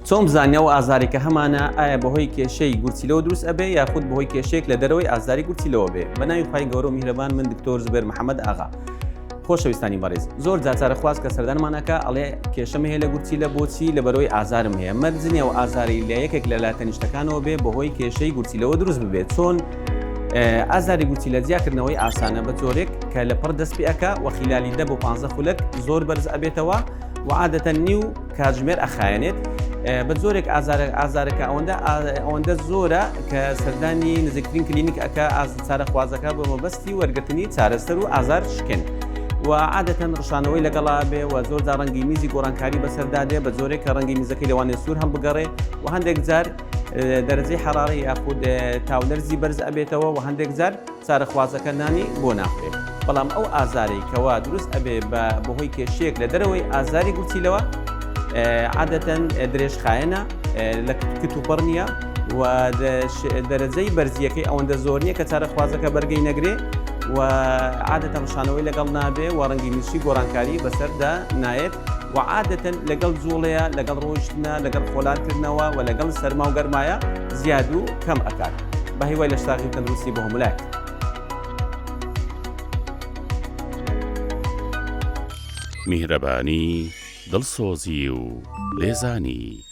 چۆن بزانین ئەو ئازارەی کە هەمانە ئایا بەهۆی کێشەی گورچیلەوە دروست ئەبێ یاخود بەهۆی کێشەیەک لە دەرەوەی ئازاری گورچیلەوە بێ؟ بەناوی خوای گەورە و میهرەبان من دکتۆر زوبێر محەمەد ئاغا. خۆشەویستانی بەڕێز زۆر جار چارەخواز کە سەردانمان ئەکا ئەڵێ کێشەم هەیە لە گورچیلە بۆچی لەبەرەوەی ئازارم هەیە مەرج نییە ئەو ئازارەی لە یەکێک لە لاتەنیشتەکانەوە بێ بەهۆی کێشەی گورچیلەوە دروست ببێت چۆن ئازاری گورچیلە جیاکردنەوەی ئاسانە بە جۆرێک کە لە پڕ دەست پێ ئەکا و خیلالی دە بۆ 15 خولەک زۆر بەرز ئەبێتەوە و عادەتەن نیو کاتژمێر ئەخایەنێت بە جۆرێک ئازارەکە ئەوەندە ئەوەندە زۆرە کە سەردانی نزیکترین کلینیک ئەکا ئاز چارەخوازەکە بۆ مەبەستی وەرگرتنی چارەسەر و ئازار شکێن و عادەتەن ڕشانەوەی لەگەڵا بێ و زۆر جار ڕەنگی میزی گۆڕانکاری بەسەردا دێ بە جۆرێک کە ڕەنگی میزەکەی لەوانێ سوور هەم بگەڕێ و هەندێک جار دەرەجەی حەراری یاخود تاولەرزی بەرز ئەبێتەوە و هەندێک جار چارەخوازەکە نانی بۆ ناخورێ بەڵام ئەو ئازارەی کەوا دروست ئەبێ بە بەهۆی کێشەیەک لە دەرەوەی ئازاری گورچیلەوە عادەتەن درێژخایەنە لە کتوپڕ نییە و دەرەجەی بەرزیەکەی ئەوەندە زۆر نییە کە چارەخوازەکە بەرگەی نەگرێ و عادەتەن ڕشانەوەی لەگەڵ نابێ و ڕەنگی میشی گۆڕانکاری بەسەردا نایەت و عادەتەن لەگەڵ جوڵەیە لەگەڵ ڕۆیشتنە لەگەڵ خۆلارکردنەوە و لەگەڵ سەرما و گەرمایە زیاد و کەم ئەکات. بە هیوای لەشساغی و تەندروستی بۆ هەموو لایەک. میهرەبانی، دڵسۆزی و لێزانی.